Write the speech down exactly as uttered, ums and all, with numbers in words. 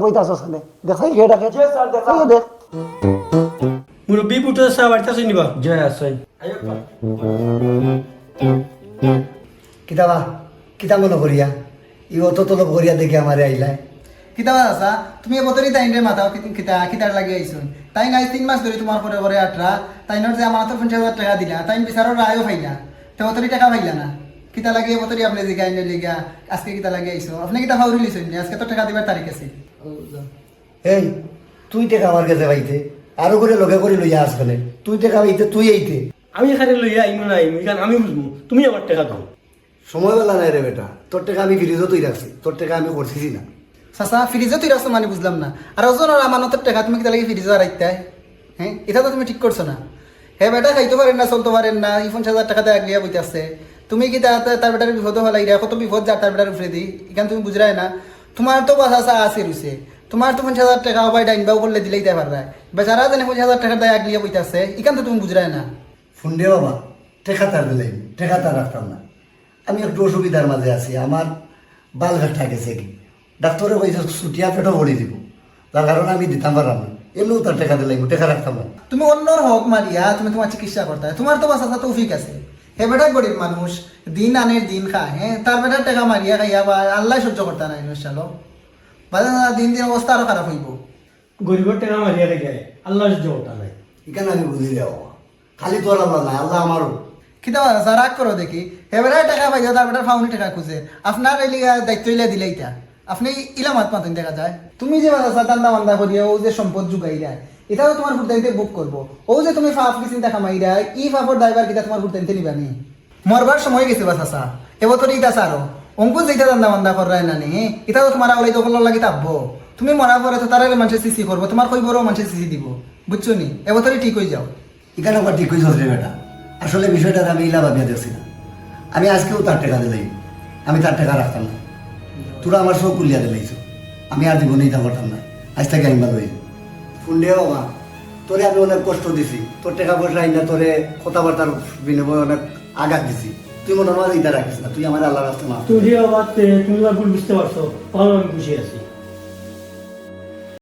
কইতা আছস কেনে? দেখ চাই কে ডাকে। জি স্যার, দেখলাম। ওই দেখ। মুরব্বি, ভুট্টো চাচা বাড়িত আছইন নি বা? জি, আছইন। কিতা বা, কিতা মনো করিয়া? ই অত তলব করিয়া দেখি আমারে আইলায়। কিতা বা চাচা, তুমি এ বতরি তাইনরে মাতাও কি-, কিতা, কিতার লাগি আইছইন? তাইন আইজ তিন মাস ধরি তুমার ঘরে ঘরে আটরা, তাইনর যে আমানতর পঞ্চাশ হাজার টেকা দিলা, তাইন বিচারর রায়ও পাইলা, তে বতরি টেকা পাইলা না। কিতা লাগি এ বতরি আপনে জিগাইন না লিগা, আজকে কিতা লাগি আইছো? আপনে কিতা ফাউরি লইছইন নি? আজকে তো টেকা দিবার তারিখ আছিল। এই, তুই টেকা আমার গেছে পাইতে, আরো করে লগে করে লইয়া আস কেনে। তুই টেকা পাইতে, তুই আইতে। আমি কারে লইয়া আইমু না আইমু, ইখান আমি বুঝমু। তুমি আমার টেকা দেও। সময় বালা নাই রে বেটা, তোর টেকা আমি ফ্রিজো থুই রাখছি, তোর টেকা আমি করছিছি না। চাচা, ফ্রিজো থুই রাখছো মানে বুঝলাম না। আর ওজনর আমানতর টেকা তুমি কিতা লাগি ফ্রিজো হারাইতায়? হ্যাঁ, ইটা তো তুমি ঠিক করছো না। হে বেটা খাইতো পারের না, চলতো পারের না, ই পঞ্চাশ হাজার টেকা দায় আগ লইয়া বইতাছে। তুমি কিতা তা-, তার বেটারে বিপদো ফালাইরায়, কত বিপদ যার তার বেটার উপরেদি, ইখান তুমি বুঝরায় না। তুমার তো বা চাচা আছে রইছে, তুমার তো পঞ্চাশ হাজার টেকা অবায় ডাইন বাউ করলে দিলাইতায় পাররায়। বেচারা জানে পঞ্চাশ হাজার টেকার দায় আগ লইয়া বইতাছে, ইখান তো তুমি বুঝরায় না। হুন রে বাবা, টেকা তার দিলাইমু, টেকা তার রাখতাম না। আমি একটু অসুবিধার মাঝে আছি, আমার বাল্ব একটা গেছেগি। ডাক্তরে কইছে ছুটিয়া পেটো ভরি দিব, যার কারণে আমি দিতাম পারলাম না। এমনেউ তার টেকা দিলাইমু, টেকা রাখতাম না। তুমি অন্যর হক মারিয়া তুমি তুমার চিকিৎসা করতায়, তুমার তো বা চাচা তৌফিক আছে। হে বেটা গরিব মানুষ, দিন আনের দিন খায়, হ্যাঁ, তার বেটার টেকা মারিয়া খাইয়া বা আল্লায় সহ্য করতা নায়, ইনশাআল্লাহ। বাজান, দিন দিন অবস্থা আরো খারাপ অইবো। গরিবর টেকা মারিয়া খাইয়া আল্লায় সহ্য করতা নায়। ইখান আমি বুঝি যাও, খালি তোর আল্লাহ নায়, আল্লাহ আমারও। কিতা বা চাচা, রাগ করো দেখি। হে বেটায় টেকা পাইয়া তার বেটার ফাউনি টেকা খুজে। আপনার এই লিগা দায়িত্ব ইলা দিলাইতা। আপনে ইলা মাত মাতইন দেখা যায়। তুমি যে বা চাচা ধান্দা বান্দা করিয়া অউ যে সম্পদ জুগাইরায়, ইটা তো তুমার ফুরতাইন্তে ভোগ করবো। অউ যে তুমি পাপ কিচিন্তা কামাইরায়, ই পাপর দায়ভার কিতা তুমার ফুরতাইন্তে নিবা নি? মরবার সময় গেছে বা চাচা। এ বতরি ইতা ছাড়ো। অঙ্কু যেইটা ধান্দা বান্দা কররায় না নি, ইটা তো তুমার আওলাই দখলর লাগি থাকবো। তুমি মরার পরে তো তারারে মানষে ছিছি করবো, তুমার কইবরও মানষে ছিছি দিবো। বুঝছো নি? এ বতরি ঠিক অই যাও। ইখান আবার ঠিক কইছস রে বেটা। আসলে বিষয়টা আমি ইলা ভাবিয়া দেখছি না। আমি আজকেউ তার টেকা দিলাই, আমি তার টেকা রাখতাম না। তোরা আমার চউখ খুলিয়া দিলাইছো, আমি আর জীবনে ইতা করতাম না। আইজ থাকি আমি ভালা অইছি। হুন রে বাবা, তোরে আমি অনেক কষ্ট দিছি, তোর টেকা পয়সা আইনা তোরে কথাবার্তার বিনিময়ে অনেক আঘাত দিছি। তুই মনর মাঝে ইতা রাখিস না, তুই আমার আল্লাহর রাস্তা মাফ করে দে। রে বাবা, তে-, তুমি আমার ভুল বুঝতে পারছো, ভালা আমি খুশি আছি।